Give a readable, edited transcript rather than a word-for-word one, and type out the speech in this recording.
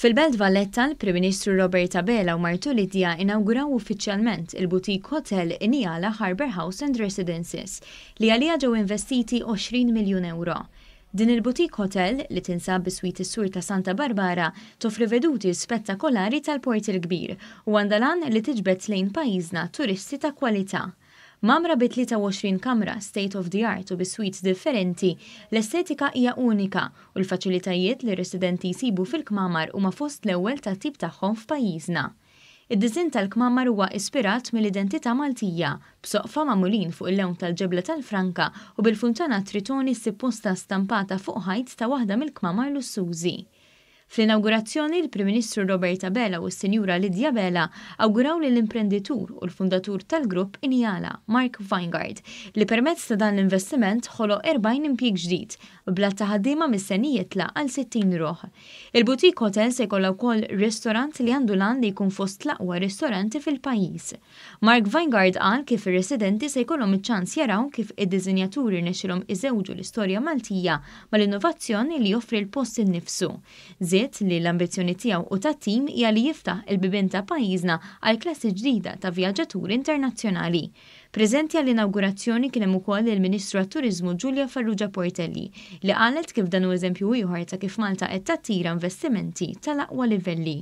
Fil-Belt Valletta, l-Prim Ministru Robert Abela u martu Lydia inawguraw uffiċjalment il-boutique hotel Iniala Harbour House and Residences, li għaliha ġew investiti 20 miljun ewro. Din il-boutique hotel, li tinsab biswit is-Sur ta' Santa Barbara, toffri veduti spettakolari tal-Port il-Kbir u għandha l-għan li tiġbed lejn pajjiżna turisti ta' kwalità. Mgħammra bi 23 kamra state of the art u bi suites differenti, l-estetika hija unika u l-faċilitajiet li r-residenti jsibu fil-kmamar huma fost l-ewwel tat-tip tagħhom f'pajjiżna. Id-disinn tal-kmamar huwa ispirat mill-identità Maltija, b'soqfa magħmulin fuq il-lewn tal-ġebla tal-franka u bil-funtana Tritoni supposta stampata fuq ħajt ta' waħda mill-kmamar lussużi. Fl-inawgurazzjoni, il-Prim Ministru Robert Abela u s-Sinjura Lydia Abela awguraw lill-imprenditur u l-fundatur tal-grupp Iniala, Mark Weingart, li permezz ta' dan l-investiment ħoloq 40 impjieg ġdid, bl-għadd ta' ħaddiema mistenni jitla' għal 60 ruħ. Il-boutique hotel se jkollha wkoll ristorant li għandu l-għan li jkun fost l-aqwa ristoranti fil-pajjiż. Mark Weingart qal kif ir-residenti se jkollhom iċ-ċans jaraw kif id-disinjaturi rnexxilhom iżewġu l-istorja Maltija mal-innovazzjoni li joffri l-post innifsu. Żied li l-ambizzjoni tiegħu u tat-tim hija li jiftaħ il-bibien ta' pajjiżna għal klassi ġdida ta' vjaġġaturi internazzjonali. Preżenti għall-inawgurazzjoni kien hemm ukoll il-Ministru għat-Turiżmu Julia Farrugia Portelli, li qalet kif dan hu eżempju ieħor ta' kif Malta qed tattira investimenti tal-aqwa livelli.